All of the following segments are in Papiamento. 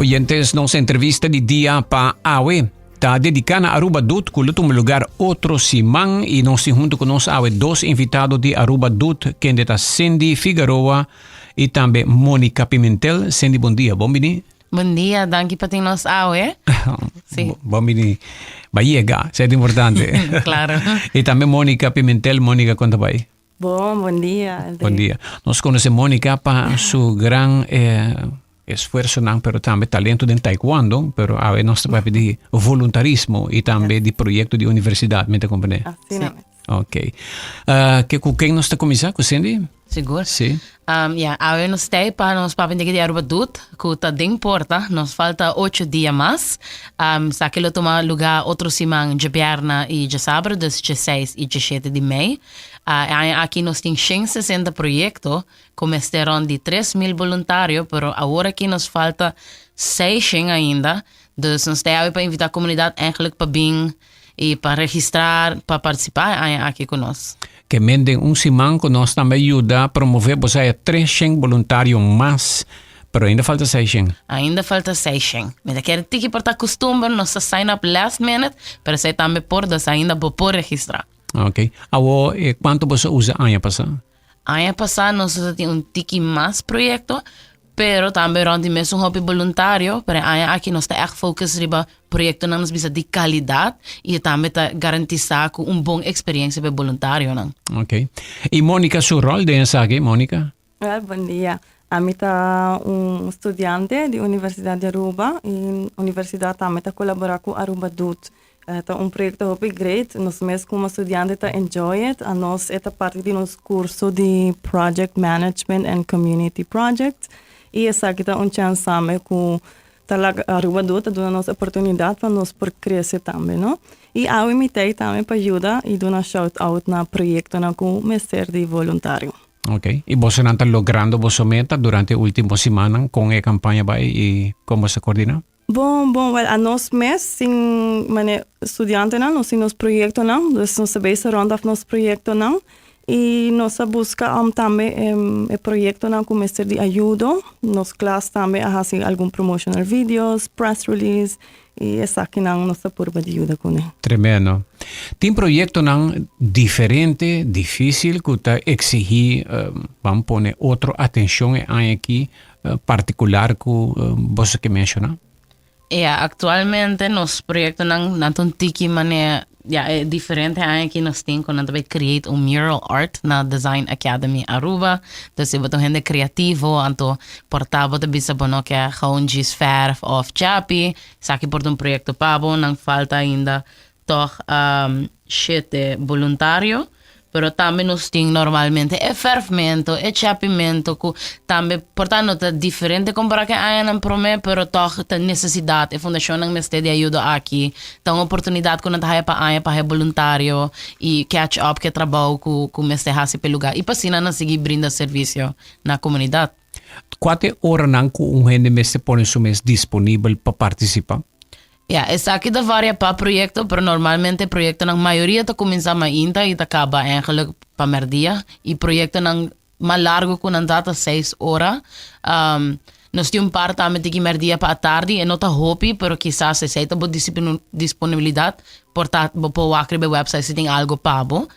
Oyentes, nos entrevista di dia pa awe ta dedica na Aruba Doet, cu lo tuma lugar otro siman y nos tin hunto cu nos awe dos invitado di Aruba Doet, kende ta Cindy Figaroa y tambe Monica Pimentel. Cindy, bon dia, bon bini. Bon dia, danki pa tin nos awe. Sí. Bon bini. Ba yega, esei ta importante. Claro. Y tambe Monica Pimentel. Monica, con ta bai? Bon, bon dia. André. Bon dia. Nos conoce Monica pa su gran eh, esfuerzonan, pero tambe talento den taekwondo, pero awe nos ta papia di voluntarismo y tambe di proyecto di universidad, mi ta comprende? Asina Sí. mes. Ok. Uh, ke, ku ken nos ta kuminsá? Ku Cindy? Sigur. Sí. Ja, awe nos tei pa nos papia di Aruba Doet, ku ta den porta. Nos falta 8 dia mas. Esaki lo tuma lugá otro siman djabièrnè i djasabra, dus 16 i 17 di mei. Aki nos tin 160 proyekto, ku mester rònt di 3.000 voluntario, pero awor aki nos falta 600 ainda. Dus nos tei pa invitá komunidat eigenlijk pa bin i pa registrá, pa partisipá aki ku nos. Ke men den un siman ku nos tambe yuda promové, bo sa 300 voluntario mas, pero ainda falta 600. Ainda falta 600. Mi ta kere tiki por ta kustumber, nos sign up last minute, pero esei tambe por, dus ainda bo por registrá. Ok. Awo, kuantu boso a usa aña pasá? Aña pasá nos tin un tiki mas proyekto, pero tambe rònt di mesun hopi voluntario, pero aña aki nos ta echt focus riba proyektonan nos bisa di kalidat i tambe ta garantisá ku un bon eksperensia pa voluntarionan. Ok. I Monica su ròl den esaki, Monica? Wel, bon dia. Ami ta un studiante di Universidat di Aruba i universidat tambe ta kolaborá ku Aruba Doet. Ta un proyekto hopi great. Nos mes komo studiante ta enjoy it. Anos e ta parti di nos kurso di Project Management and Community Project. I esaki ta un chance tambe ku ta laga Aruba Doet ta duna nos oportunidat pa nos por krese tambe, no? I awe mi t'ei tambe pa yuda i duna shout out na proyektonan ku mester di voluntario. Ok. I bosonan ta logrando boso meta durante e último simannan kon e kampaña bai i kon boso a koordiná? Bon, bon, wel anos mes sin mane studiantenan nos tin nos proyektonan, dus nos ta bezig rond af nos proyektonan i nos a buska om tambe e proyektonan ku mester di ayudo. Nos klas tambe a hasi algun promotional videos, press release i esakinan nos ta purba di yuda kuné. Tremendo. Tin proyektonan diferente, difísil ku ta eksigí, ban pone otro atenshon e aña aki partikular ku boso ke menshoná? Ja, aktualmente nos proyektonan nan ta un tiki manera, ja, e diferente aña aki nos tin ku nan ta bai create un mural art na Design Academy Aruba. Dus si bo ta un hende kreativo, anto por ta bo ta bisa bo no ke gewoon djis verf òf chapi, esaki por ta un proyekto pa bo. Nan falta ainda tòg 7 boluntario, pero tambe nos tin normalmente e verfmento, e chapimento ku tambe por ta no ta diferente kompará ku e añanan promé, pero tòg ta nesesidat, e fundashonnan mester di ayudo aki, ta un oportunidat ku nan ta haya pa aña pa haya boluntario i catch up ku e trabou ku ku mester hasi pa e lugá i pa asina nan sigui brinda servisio na komunidat. Kua ta e oranan ku un hende mester pone su mes disponibel pa partisipá? Ja, esaki ta varia pa proyekto, pero normalmente proyektonan mayoria ta kuminsá mainta i ta kaba eigenlijk pa mèrdia. I proyektonan mas largu ku nan ta ta 6 ora. Nos tin un par tambe tiki mèrdia pa atardi, e no ta hopi, pero kisas esei ta bo disponibilidat, por ta bo por wak riba e website si tin algu pa bo.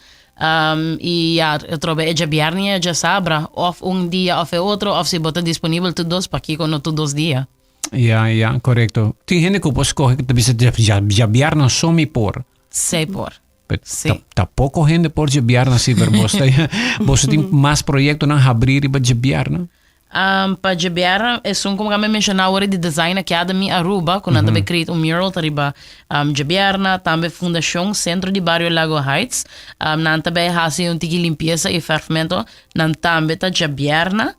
I ja, atrobe e djabièrnè i e djasabra, òf un dia òf e otro, òf si bo ta disponibel tur dos, pakiko no tur 2 dia? Ja, korekto. Tin hende ku por skohe ku ta bisa djabièrnè so mi por. Sí por. Sí. Ta poko hende por djabièrnè si, pero boso tin mas proyektonan habrí riba djabièrnè? Pa djabièrnè, esun komo mi a menshoná awor di Design Academy Aruba, ku nan ta bai create un mural ta riba djabièrnè, tambe Fundashon Sentro di Bario Lago Heights, nan ta bai hasi un tiki limpiesa i verfmento, nan tambe ta djabièrnè.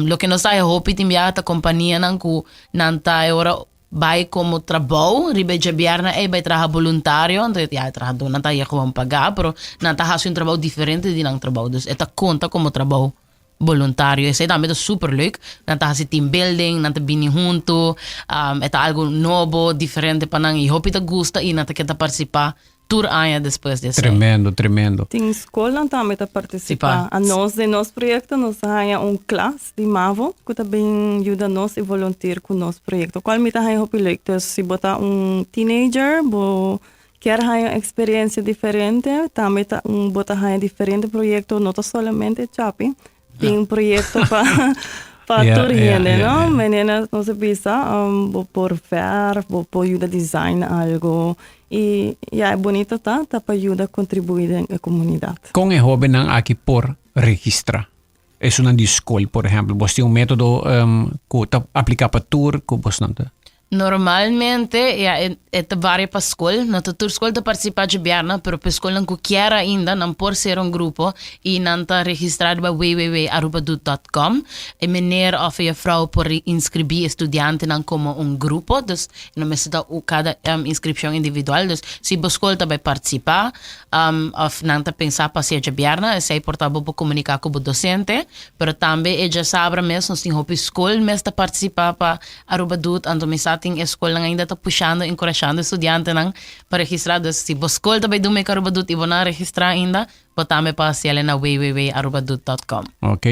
Loke nos ta hopi tin biaha ta kompanianan ku nan ta e ora bai komo trabou riba e djabièrnè ei bai traha boluntario, anto ya e trahadónan ta haña gewoon pagá, pero nan ta hasi un trabou diferente di nan trabou, dus e ta konta komo trabou boluntario. Esei tambe ta super leuk. Nan ta hasi team building, nan ta bini huntu, e ta algu nobo, diferente pa nan i hopi ta gusta i nan ta keda partisipá. tur aña despues di esei. Tremendo, tremendo. Tin skolnan tambe ta partisipá. Anos den nos proyekto nos a haña un klas di mavo ku ta bin yuda nos i volunteer ku nos proyekto, kual mi ta haña hopi leuk. Dus si bo ta un teenager, bo kier haña un eksperensia diferente, tambe ta un bo ta haña diferente proyekto, no ta solamente chapi. Tin proyekto pa pa tur hende, no? Manera nos a bisa, bo por verf, bo por yuda design algo. I ya, e bonito ta, ta pa yuda kontribuí den e komunidat. Kon e hóbennan aki por registrá? Esunnan di skol, por ehèmpel. Bos tin un método ku ta apliká pa tur ku bosnan ta? Normalmente, ya, e, e ta varia pa skol. No ta tur skol ta partisipá djabièrnè, pero pa e skolnan ku kier ainda, nan por ser un grupo i nan ta registrá riba www.arubadoet.com. E meneer òf e juffrouw por inskribí e studiantenan komo un grupo, dus e no mester ta kada inskripshon individual. Dus si bo skol ta bai partisipá, òf nan ta pensa pa hasié djabièrnè, esei por ta bo por komuniká ku bo dosente. Pero tambe e djasabra mes nos tin hopi skol mes ta partisipá pa Aruba Doet, anto mi sa tin e skolnan ainda ta pushando, enkurashando e studiantenan pa registrá. Dus si bo skol ta bai dun meka Aruba Doet i bo no a registrá ainda, bo tambe por hasiel na www.arubadoet.com. Ok.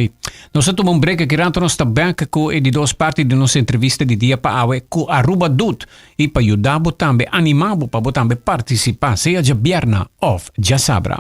Nos a tuma un break aki rato, nos ta bek ku e di dos parti di nos entrevista di dia pa awe ku Aruba Doet i pa yuda bo tambe, anima bo pa bo tambe partisipá, sea djabièrna òf djasabra.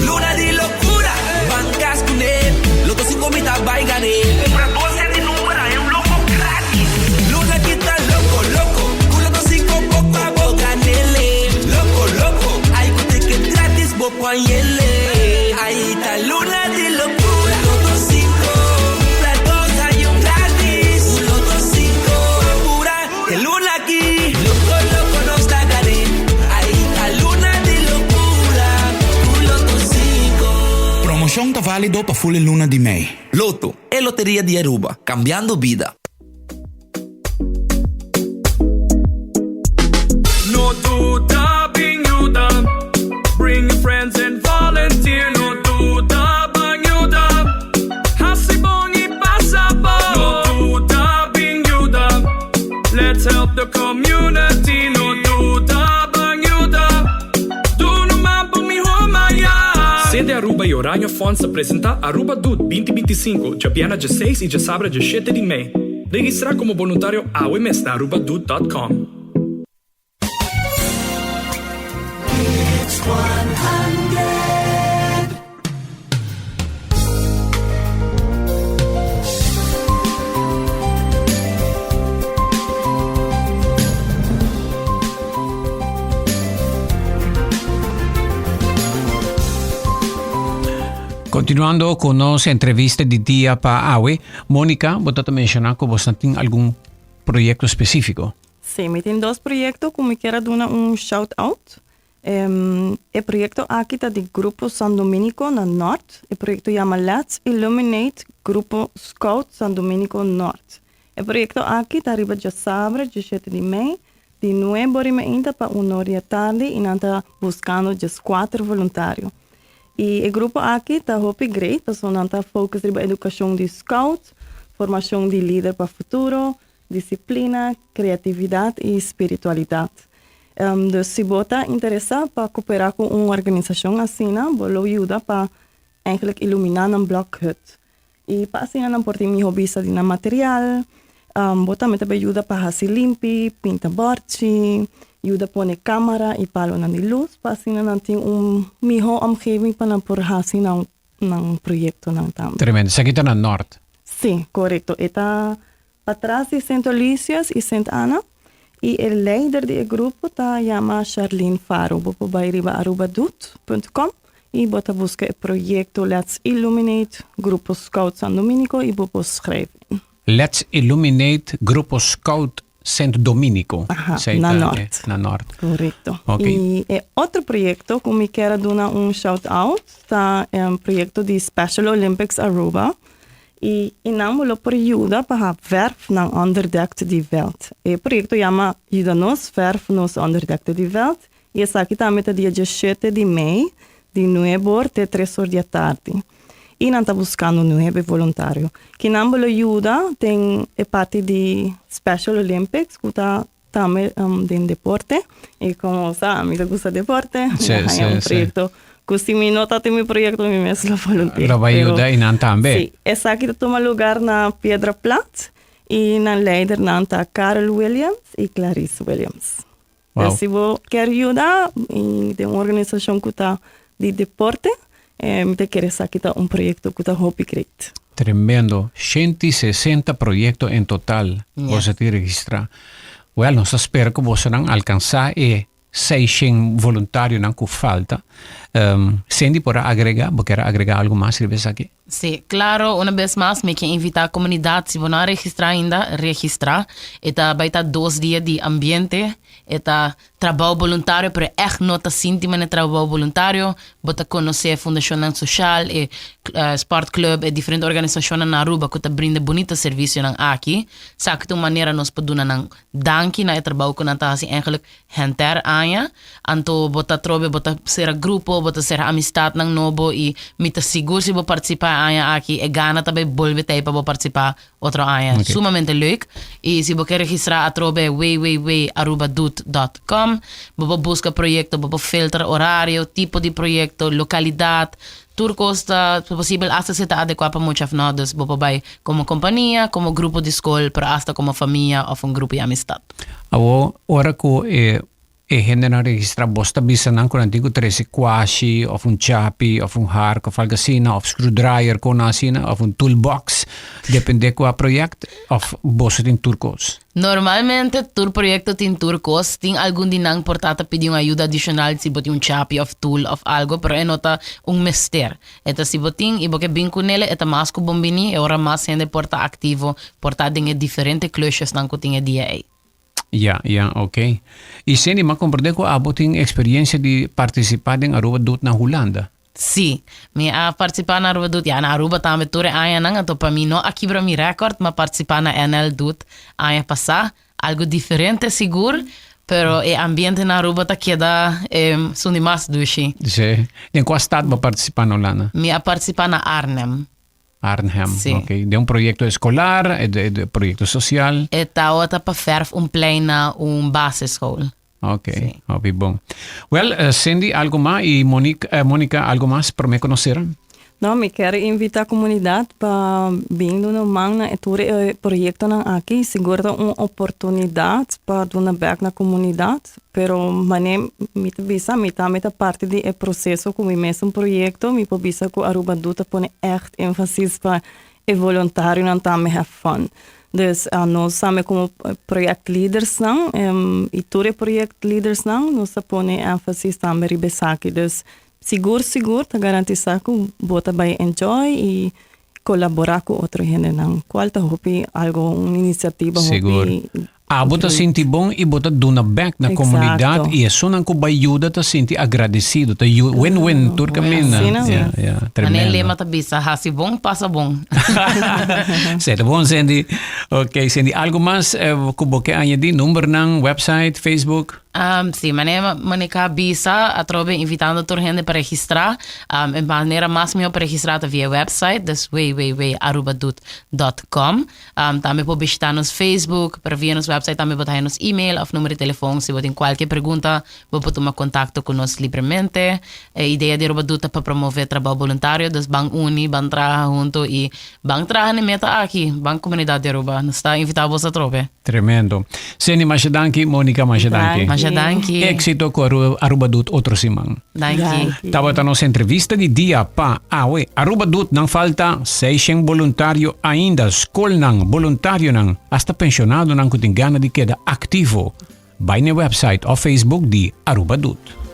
Luna di locura, ban cas cu ne, Loto cinco mi ta bay gane. Cumpra dos set di number haña un loco gratis. Luna ki ta loco, loco, cu Loto cinco bo pa bo ganele. Loco, loco, ay cu ticket gratis bo por hañele. Ay ta luna di locura, Loto cinco, cumpra dos haña un gratis. Cu Loto cinco, pura e luna aki. Loco, loco nos ta gane. Ay ta luna di locura, cu Loto cinco. Promocion ta valido pa ful e luna di mei. Lotto, e loteria di Aruba, cambiando bida. No duda bin yuda Bring your friends and volunteer No duda ban yuda Hasi bon y pasa bon No duda bin yuda Let's help the community No duda ban yuda Duna un man pa miho maya. Sede Aruba y Oranje Fonds ta presenta Aruba Doet binti bintisinko, djabièrnè djaseis y djasabra djashete di mei. Registrá komo boluntario awe mes na arubadoet dòt kòm. Continuando cu nos entrevista di dia pa awe, Monica, bo ta menciona cu bos tin algun proyecto specifico. Sí, mi tin dos proyecto cu mi kier a duna un shout out. E proyecto aki ta di Grupo San Dominico na Nort. E proyecto yama Let's Illuminate Grupo Scout San Dominico Nort. E proyecto aki ta riba djasabra diesshete di mei, di nuebe ora y meinta pa un ora di atardi y nan ta buscando dieskuater voluntario. Y e grupo aki ta hopi great pasobra nan ta focus riba educacion di scout, formacion di lider pa futuro, Disiplina, kreatividat i spiritualidat. Dus si bo ta interesá pa koperá ku un organisashon asina, bo lo yuda pa eigenlijk iluminá nan blokhut. I pa asina nan por tin mihó bista di nan material. Bo tambe ta bay yuda pa hasi limpi, pinta bòrchi, yuda pone kámara i palonan di lus pa asina nan tin un mihó omgeving pa nan por hasi nan nan proyektonan tambe. Tremendo. Esaki ta na Nort? Sí, korekto. E ta Patras di Sint Aloysius i Sint Anna i e leider di e grupo ta yama Charlene Faro. Bo por bai riba arubadoet punt com i bo ta buska e proyekto Let's Illuminate Grupo Scout San Dominico i bo por schrijf in. Let's Illuminate Grupo Scout Sint Dominico. Aha, Esei na ta e Nort. na Nort. Korekto. Ok. I e otro proyekto ku mi kier a duna un shout out ta e proyekto di Special Olympics Aruba. I i nan bo lo por yuda pa ha verf nan onderdekte di veld. E proyekto yama Yuda Nos Verf Nos Onderdekte di Veld i esaki tambe ta dia diesshete di mei di nuebe or te tres or di atardi. Y nan ta buscando nuebe voluntario. Kinan bo lo yuda den e parti di Special Olympics cu ta tambe den deporte. Y como sa, mi ta gusta deporte, mi a haña un proyecto cu si mi no ta tin mi proyecto mi mes lo volunteer. Lo bay yuda y nan tambe. Si, esaki ta tuma lugar na Piedra Plat y nan leidernan ta Karel Williams y Clarice Williams. Wow. Si bo kier yuda y den un organisacion cu ta di deporte, mi ta kere esaki ta un proyecto cu ta hopi great. Tremendo. 160 proyecto en total boso tin registra. Well, nos ta spera cu bosonan alcansa e 600 voluntarionan cu falta. Cindy por a agrega? Bo kier a agrega algo mas riba esaki? Sí, claro, una bes mas mi ke invita comunidad, si bo no a registra ainda, registra. E ta bai ta dos dia di ambiente, e ta trabou boluntario, pero echt no ta sinti manera trabou boluntario. Bo ta conoce fundacionnan social, e sportclub, e diferente organisacionnan na Aruba cu ta brinda bunita servicionan aki. Esaki ta un manera nos por duna nan danki na e trabou cu nan ta haci eigenlijk Henter aña, anto bo ta trobe bo ta sera grupo, bo ta sera amistadnan nobo i mi ta sigur si bo partisipá e aña aki e gana ta bai bolbe t'ei pa bo partisipá otro aña. Ok. Sumamente leuk. I si bo ke registrá atrobe www.arubadoet dot com. Bo por buska proyekto, bo por filtra orario, tipo di proyekto, lokalidat, tur kos ta posibel asta si ta adekuá pa mucha òf nò. Dus bo por bai komo kompania, komo grupo di skol, pero asta komo famia òf un grupo di amistat. Awor, ora ku e e hendenan registrá, bos ta bisa nan ku nan tin ku trese kuashi òf un chapi òf un hark òf algu asina òf screwdriver kon asina òf un toolbox, dependé kua project òf boso tin tur kos? Normalmente tur proyekto tin tur kos. Tin algun di nan por ta ta pidi un ayuda adishonal si bo tin un chapi òf tool òf algu, pero e no ta un mester. E ta si bo tin i bo ke bin kunele e ta mas ku bon bini, e ora mas hende por ta aktivo, por ta den e diferente klusjesnan ku tin e dia ei. Ya, ya, ok. I Cindy, m'a komprendé ku abo tin eksperiencia di partisipá den Aruba Doet na Hulanda. Sí, mi a partisipá na Aruba Doet, ya na Aruba tambe tur e añanan, anto pa mi no a kibra mi rèkòrt, m'a partisipá na NL Doet aña pasá. Algo diferente sigur, pero e ambiente na Aruba ta keda esun di mas dushi. Sí. Den kua stad bo a partisipá na Hulanda? Mi a partisipá na Arnhem. Arnhem, Sí. ok. Den un proyekto eskolar, e de, de proyekto sosial? E tabata pa verf un plein na un basisschool. Ok, Sí. hopi bon. Wel, eh, Cindy, algo mas? I Monique, eh, Monica, algo mas promé ku nos sera? No, mi kier invita comunidad pa bin duna un man na e tur e proyectonan aki. Sigur ta un oportunidad pa duna bek na comunidad, pero mane mi ta bisa, mi tambe ta parti di e proceso cu mi mes un proyecto, mi por bisa cu Aruba Doet ta pone echt enfasis pa e voluntarionan tambe have fun. Dus nos tambe como projectleadersnan y tur e projectleadersnan nos ta pone enfasis tambe riba esaki. Dus Sigur sigur ta garantisa ku bo ta bai enjoy i kolaborá ku otro hendenan, kual ta hopi algo un inisiativa hopi Sigur. Abo ta great. sinti bon i bo ta duna bèk na komunidat Exacto. i esunnan ku bai yuda ta sinti agradesido. Ta yu win-win tur kaminda. Asina Ya, mes. ya, Manera tremendo. lema ta bisa, hasi bon, pasa bon. Sete bon, Cindy. Ok, Cindy, algo mas eh, ku bo ke añadí? Numbernan, website, Facebook? Um, sí, manera Monica bisa, atrobe invitando tur hende pa registra. Um, e manera mas mihó pa registra ta via website, dus www.arubadoet.com. Um, tambe por bishita nos Facebook, pero via nos website tambe bo ta haya nos email of numero di telefon. Si bo tin kualke pregunta, bo por tuma kontakto ku nos libremente. E idea di Aruba Doet ta pa promove trabou boluntario, dus ban uni, ban traha hunto i ban traha na e meta aki, ban komunidat di Aruba. Nos ta invita boso atrobe. Tremendo. Cindy, masha danki. Monica, masha danki. Masha danki. Éxito cu Aruba Doet otro siman. Danki. Tabata nos entrevista di dia pa awe. Aruba Doet nan falta 600 boluntario ainda. Skolnan, boluntarionan, hasta pensionadonan cu tin gana di keda activo. Bai n'e website of Facebook di Aruba Doet.